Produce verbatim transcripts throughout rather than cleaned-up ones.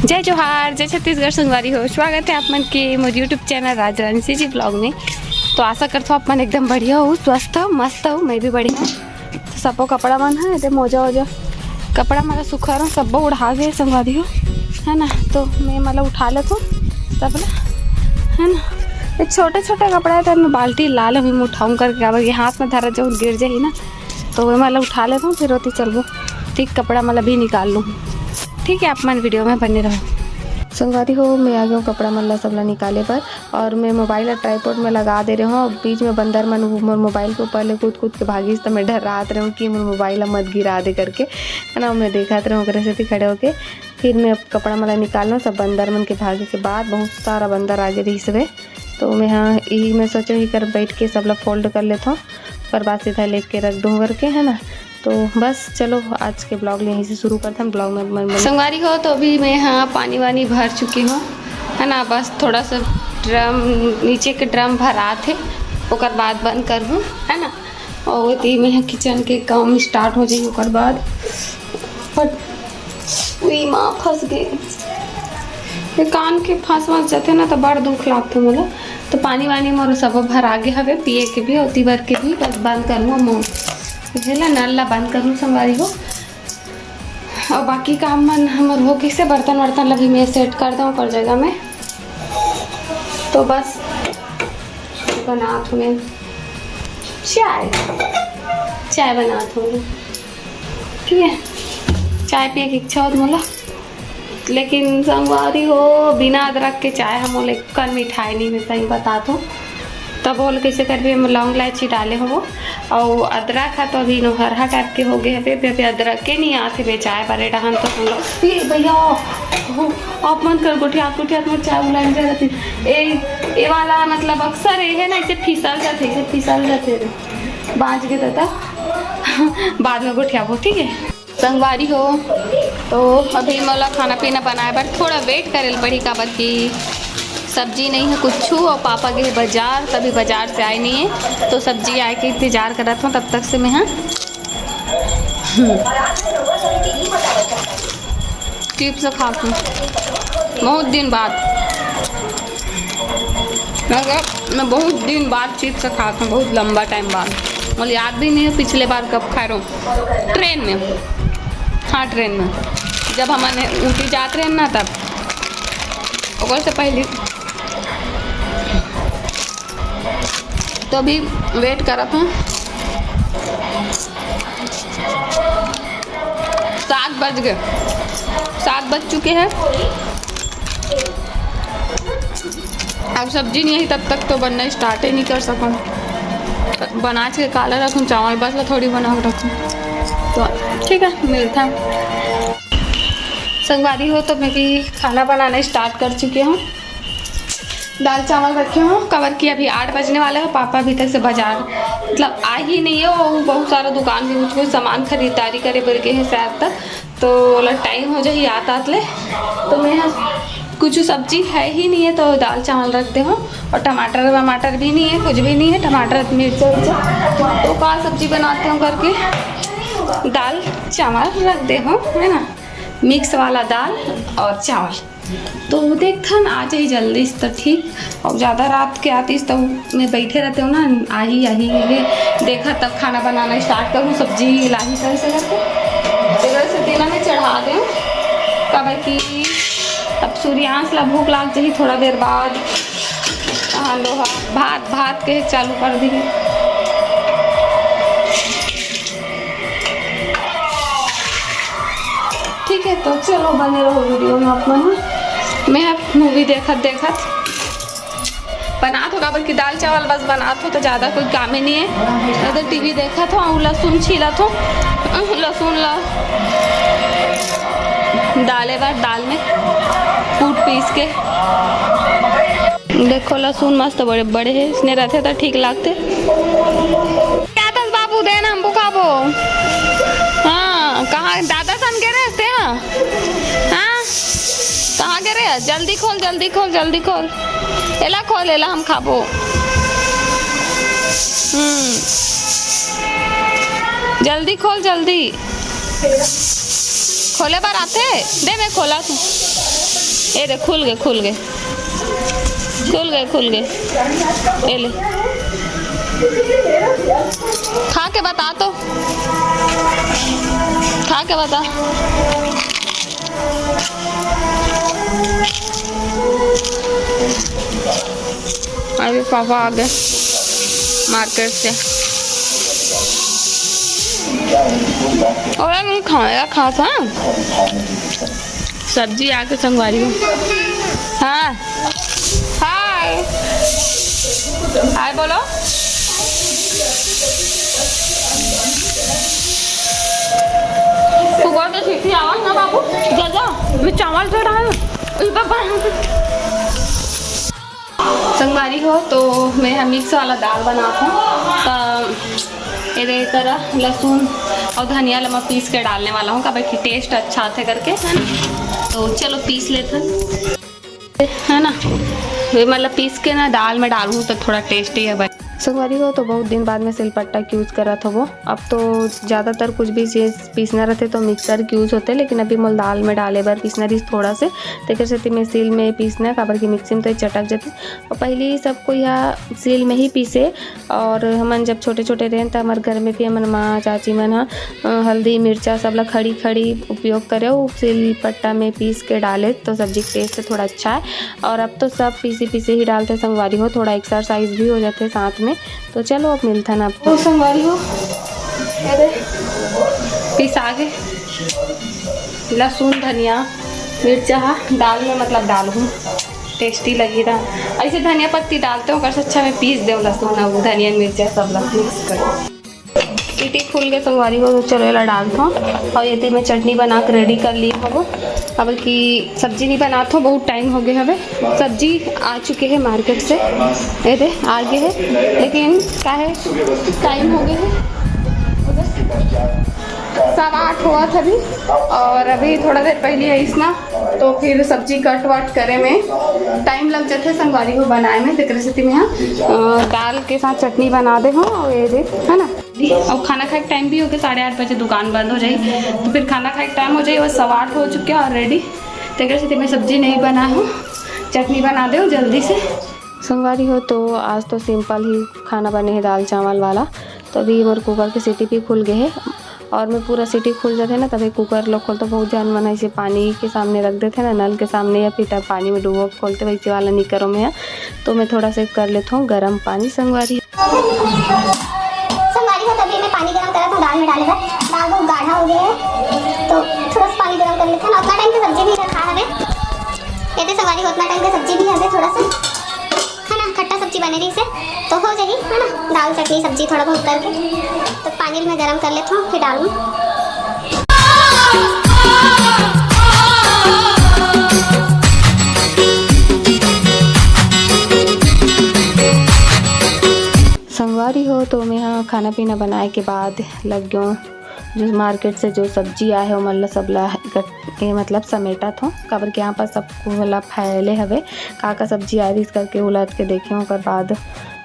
जय जोहार, जय छत्तीसगढ़ संगवारी हो, स्वागत है आप मन के मोर YouTube चैनल राजरानी सीजी ब्लॉग में। तो आशा करथो आप मन एकदम बढ़िया हो, स्वस्थ हो, मस्त हो, मैं भी बढ़िया हूँ। तो सबो कपड़ा मन है, एदे मोजा वोजा, कपड़ा मन ला सुखा रहा हूँ, सब्बो उड़हा गे संगवारी हो, है ना। तो मैं मन ला उठा लेथो सब ला, है ना। ये छोटे छोटे कपड़ा है, तो मैं बाल्टी ला लेहूँ, मैं उठाऊँ करके, काबर ये हाथ में धरा जाऊँ, गिर जाही ना। तो मैं मन ला उठा लेथो, फिर ओती चलबो। ठीक, कपड़ा मन ला भी निकाल लूँ। ठीक है, आप मन वीडियो में बने रहो। संगवारी हो, मैं आ गया हूँ कपड़ा मन ला सब ला निकाले बर, और मैं मोबाइल ला ट्राइपॉड में लगा दे रहे हूँ। बीच में बंदर मन वो मोर मोबाइल के ऊपर ले कूद कूद के भागिस, तो मैं डर्रात रहे हूँ कि मोर मोबाइल ला मत गिरा दे करके, है ना। मैं देखत रहे हूँ ओकरे सेती खड़े होके। फिर मैं अब कपड़ा मन ला निकालना, सब बंदर मन के भागे के बाद बहुत सारा बंदर आगे रहिस हवे। तो मैं हाँ, यही मैं सोचो ही कर बैठ के सब ला फोल्ड कर लेता हूँ, ओकर बाद सीधा लेके रख दूँ करके, है ना। तो बस चलो, आज के ब्लॉग ले यहीं से शुरू करते हैं। ब्लॉग में मन बने। संगवारी हो, तो अभी मैं हाँ पानी वानी भर चुकी हूँ, है ना। बस थोड़ा सा ड्रम, नीचे के ड्रम भरात हे, ओकर बाद बंद करहूँ, है ना। और ओती मैं हाँ किचन के काम स्टार्ट हो जाही, ओकर बाद। बट उई माँ फंस गए, ये कान के फंस फंस जाते ना, तो बड़ दुख लागते मोला। तो पानी वानी मोर सब भर आगे हवे, पिए के भी, ओती भर के भी, बस बंद करहूँ मुँह, बुझे ला, नल ला बंद करहूँ संगवारी हो। और बाकी काम मन हमर हो कैसे, बर्तन वर्तन ला भी मैं सेट कर दूँ ओकर जगह में। तो बस बनात हूँ मैं चाय, चाय बनात हूँ मैं, ठीक है। चाय पिए के इच्छा होत मोला, लेकिन संगवारी हो, बिना अदरक के चाय ह मोला एक्कन मिठाय नहीं, मैं सही बतात हूँ। तब ओला कैसे करबे, एमा लौंग इलायची डाले होबो, अउ अदरक ह तो अभी नोहरहा टाइप के हो गए हवे, अभी, अभी अदरक के नहीं आथे बेचाय बर ए डहन तो हम लोग। ए भैया, हो, आप मन कर गोठियात गोठियात मोर चाय उलाइन जाथे। ए, ए वाला मतलब अक्सर ए है ना, इसे फिसल जाथे, इसे फिसल जाथे रे। बाँच गे दादा। बाद में गोठियाबो, ठीक है। संगवारी हो, तो अभी मोला खाना पीना बनाए बर थोड़ा वेट करे ल पड़ही, काबर कि सब्जी नहीं है कुछू, और पापा गए बाजार, तभी बाजार से आए नहीं है, तो सब्जी आए के इंतजार करत हूँ। तब तक से मैं हाँ चिप्स खात हूँ, बहुत दिन बाद, मतलब मैं बहुत दिन बाद चिप्स खात हूँ, बहुत लंबा टाइम बाद। मोला याद भी नहीं है पिछले बार कब खाए रहूँ। ट्रेन में, हाँ ट्रेन में, जब हमन ऊटी जात रहे ना तब, ओकर से पहले। तो अभी वेट करत हूँ, सात बज गए, सात बज चुके हैं। अब सब्जी नहीं आई तब तक तो बनना स्टार्ट ही नहीं कर सकूँ। बनाच के काला रखूँ, चावल बस ला थोड़ी बना के रखूँ। तो ठीक है, मिलता है। संगवारी हो, तो मैं भी खाना बनाना स्टार्ट कर चुकी हूँ। दाल चावल रखे हूँ, काबर कि अभी आठ बजने वाला है, पापा अभी तक से बाजार मतलब आ ही नहीं है, वो बहुत सारा दुकान में कुछ कुछ सामान खरीदारी करे बर गए हैं शायद तक, तो ओला टाइम हो जाही आत आत ले। तो मैं यहाँ कुछ सब्जी है ही नहीं है, तो दाल चावल रख दे हूँ, और टमाटर वमाटर भी नहीं है, कुछ भी नहीं है, टमाटर मिर्चा उर्चा, तो का सब्जी बनाते हूँ करके दाल चावल रख दे हूँ, है ना, मिक्स वाला दाल और चावल। तो देखथन आ जाही जल्दी से तो ठीक, और ज़्यादा रात के आतिस तो मैं बैठे रहते हूँ ना, आही आही ये देखा तब खाना बनाना स्टार्ट करूँ, सब्जी लाही सही से करके एकरा से तेला में चढ़ा दें, काबर कि अब सूर्यांश ला भूख लाग जाही थोड़ा देर बाद। हाँ, लोहा भात, भात के चालू कर दी। ठीक है, तो चलो बने रहो वीडियो में आप मन। मैं अब मूवी देखत देखत बनात हो, काबर कि दाल चावल बस बनात हो, तो ज़्यादा कोई काम ही नहीं है। इधर टीवी देखत हो, अउ लहसुन छीलत हो, लहसुन ला डाले बर दाल में कूट पीस के। देखो लहसुन मस्त बड़े बड़े है, इसने रहते तो ठीक लागते। क्या तस बाबू देना हमको खाबो। हाँ, कहाँ दादा सन के रहते हैं? हाँ, कहाँ के रे? जल्दी खोल, जल्दी खोल, जल्दी खोल। एला खोल, एला हम खाबो। हम्म, जल्दी खोल, जल्दी। खोले बर आथे, दे मैं खोला तू। ए दे, खुल गे, खुल गे, खुल गे, खुल गे। ए ले, खा के बता तो, खा के बता। अभी पापा आ गए मार्केट से। और मैं खाया खा था सब्जी आके संगवारी हो। हाँ, हाय, हाय बोलो। तू बोल के सीटी आवाज ना बाबू, जा जा, मैं चावल चढ़ाऊँ। ई बाबा। संगवारी हो, तो मैं ह मिक्स वाला दाल बनात हूँ। त एदे करा लहसुन और धनिया ला मैं पीस के डालने वाला हूँ, काबर कि टेस्ट अच्छा आथे करके, है ना। तो चलो पीस लेथन, है ना। ये मतलब पीस के ना दाल में डालूँ तो थोड़ा टेस्टी है भाई। संगवारी हो, तो बहुत दिन बाद मैं सिलपट्टा के यूज़ करत हवो। अब तो ज़्यादातर कुछ भी चीज़ पीसना रहथे तो मिक्सर के यूज़ होथे, लेकिन अभी मोला दाल में डाले बर पीसना रहिस थोड़ा से, तेकर सेती मैं सील में पीसना, काबर कि मिक्सी में तो ये चटक जथे। और पहली सब कोई हा सील में ही पीसे, और हमन जब छोटे-छोटे रहेन त हमर घर में भी हमर माँ, चाची मन ह, अ, हल्दी, मिर्चा सब ला खड़ी-खड़ी उपयोग करे, उ सिलपट्टा में पीस के डाले तो सब्जी के टेस्ट थोड़ा अच्छा है। और अब तो सब पीसी-पीसी ही डालथे संगवारी हो, थोड़ा एक्सरसाइज भी हो जाथे साथ में। तो चलो अब मिलथन आपको। ओ संगवारी हो, ये दे, पिसा गे लहसुन, धनिया, मिर्चा हा दाल में, मतलब, डालहूँ, टेस्टी लगही। त ऐसे धनिया पत्ती डालते हो, ओकर से अच्छा मैं पीस देव लहसुन, अब धनिया, मिर्चा सब ला मिक्स कर। सीटी खुल के संगवारी हो, तो चलो एला डालथो। और ये मैं चटनी बना के रेडी कर ली हूँ, अब कि सब्जी नहीं बनात हो, बहुत टाइम हो गए हवे। सब्जी आ चुके हैं मार्केट से, ये दे आ गए हैं, लेकिन का है, टाइम हो गए हैं, सवा आठ हुआ था अभी, और अभी थोड़ा देर पहले आइस ना, तो फिर सब्जी कट वट करे में टाइम लग जाथे संगवारी हो बनाए में, तेकरे सेती में हाँ, अ, दाल के साथ चटनी बना दे हूँ, और ये दे, है ना। और खाना खाए के टाइम भी हो गया, साढ़े आठ बजे दुकान बंद हो जाई, तो फिर खाना खाए के टाइम हो जाई, वो सवा आठ हो चुके हैं already। तेकरे सेती मैं सब्जी नहीं बना हूँ, चटनी बना दे हूँ जल्दी से। संगवारी हो, तो आज तो सिंपल ही खाना बने है, दाल चावल वाला। तो अभी मोर कुकर के सीटी भी खुल गए है, और मैं पूरा सीटी खुल जाथे ना, तभी कुकर लो खोलथों। बहुत झन मन ऐसे पानी के सामने रख देथे ना, नल के सामने, या फिर तब पानी में डुबो के खोलथे, वैसे वाला नहीं करो मैं। तो मैं थोड़ा सा कर लेथों गरम पानी संगवारी। संगवारी हो, तभी मैं पानी गरम करत हूँ दाल में डाले बर। दाल बहुत गाढ़ा हो गया है, तो थोड़ा सा पानी गरम कर लेते हैं ना। उतना टाइम के सब्जी भी रखा हवे, ये तो संगवारी हो, उतना टाइम के सब्जी भी हवे थोड़ा सा, है ना, खट्टा सब्जी बने रही से, तो हो जाही, है ना, दाल चटनी सब्जी थोड़ा बहुत करके। तो पानी मैं गरम कर लेता हूँ, फिर डालूँ। संगवारी हो, तो मैं हा खाना पीना बनाए के बाद लग गयो जो मार्केट से जो सब्जी आए है, ओमन ला सबला इकट्ठ-, ये मतलब समेटत हो, काबर के यहाँ पर सब ला फैले हवे, का का सब्जी आए रहिस करके उलट के देखे। ओकर बाद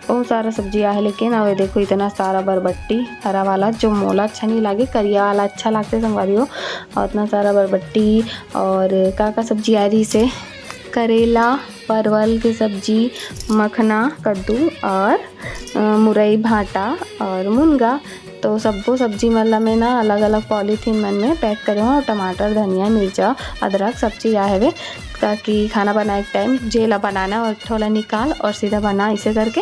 बहुत सारा सब्जी आहे, लेकिन अउ ये देखो, इतना सारा बरबट्टी, हरा वाला, जो मोला अच्छा नहीं लागे, करिया वाला अच्छा लागथे संगवारी हो। और इतना सारा बरबट्टी और का का सब्जी आए रहिसे, करेला, परवल के सब्जी, मखना, कद्दू और, अ, मुरई, भांटा और मुनगा। तो सब्बो सब्जी मन ला मैं ना अलग-अलग पॉलीथीन मन में पैक करे हूँ, और टमाटर, धनिया, मिर्चा, अदरक सब चीज आए हवे, ताकि खाना बनाए के टाइम जेला बनाना है, एक ठो ला निकाल और सीधा बना, इसे करके।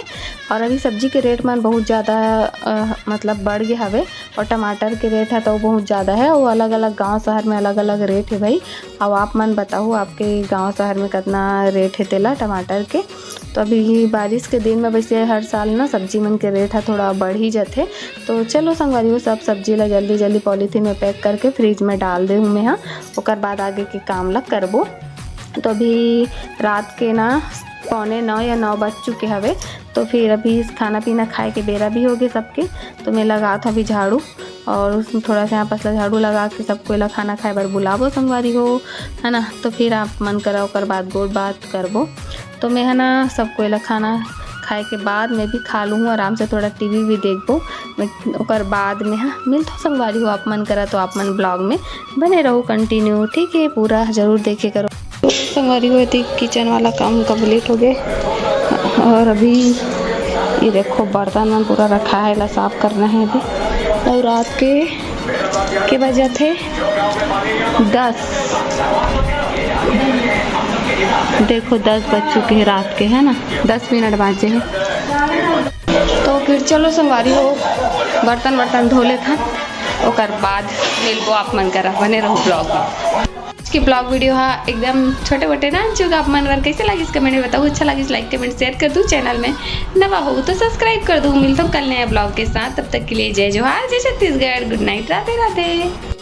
और अभी सब्जी के रेट मन बहुत ज़्यादा, अ, मतलब बढ़ गए हवे, और टमाटर के रेट है तो बहुत ज़्यादा है। वो अलग-अलग गांव शहर में अलग-अलग रेट है भाई। अब आप मन बताओ, आपके गांव शहर में कितना रेट है तेला टमाटर के? तो अभी बारिश के दिन में वैसे हर साल ना सब्जी मन के रेट ह थोड़ा बढ़ ही जाथे। तो चलो संगवारी हो, सब सब्जी ला जल्दी जल्दी पॉलीथीन में पैक करके फ्रिज में डाल दे हूँ मैं हा, ओकर बाद आगे के काम ला करबो। तो अभी रात के ना पौने नौ या नौ बज चुके हवे, तो फिर अभी खाना पीना खाए के बेरा भी हो गए सबके। तो मैं लगात हूँ अभी झाड़ू, और उसमें थोड़ा सा आपस ला झाड़ू लगा के सबको ला खाना खाए बर बुलाबो संगवारी हो, है ना। तो फिर आप मन करा ओकर बाद गोठ बात करबो। तो मैं है ना सबको ला खाना खाए के बाद मैं भी खा लूँ, आराम से थोड़ा टीवी भी देखबो। मैं ओकर बाद में, हाँ, मिलथों संगवारी हो आप मन करा, तो आप मन ब्लॉग में बने रहू कंटिन्यू, ठीक है? पूरा जरूर देखे करो। संगवारी हो, एती किचन वाला काम कंप्लीट हो गए और अभी ये देखो बर्तन मन पूरा रखा है, ला साफ करना है अभी। और रात के, के बजे थे? दस। देखो, दस बज चुके हैं रात के, है ना, दस मिनट बाँचे हैं। तो फिर चलो संगवारी हो, बर्तन वर्तन धो लेथन, ओकर बाद मिलबो आप मन करा। बने रहू ब्लॉग में। आज के ब्लॉग वीडियो हा एकदम छोटे मोटे ना, जो आप मन बर कैसे लागिस कमेंट में बताओ। अच्छा लागिस लाइक कमेंट शेयर कर दू, चैनल में नवा हो तो सब्सक्राइब कर दू। मिलथों कल नया ब्लॉग के साथ, तब तक के लिए जय जोहार, जय छत्तीसगढ़, गुड नाइट, राधे राधे।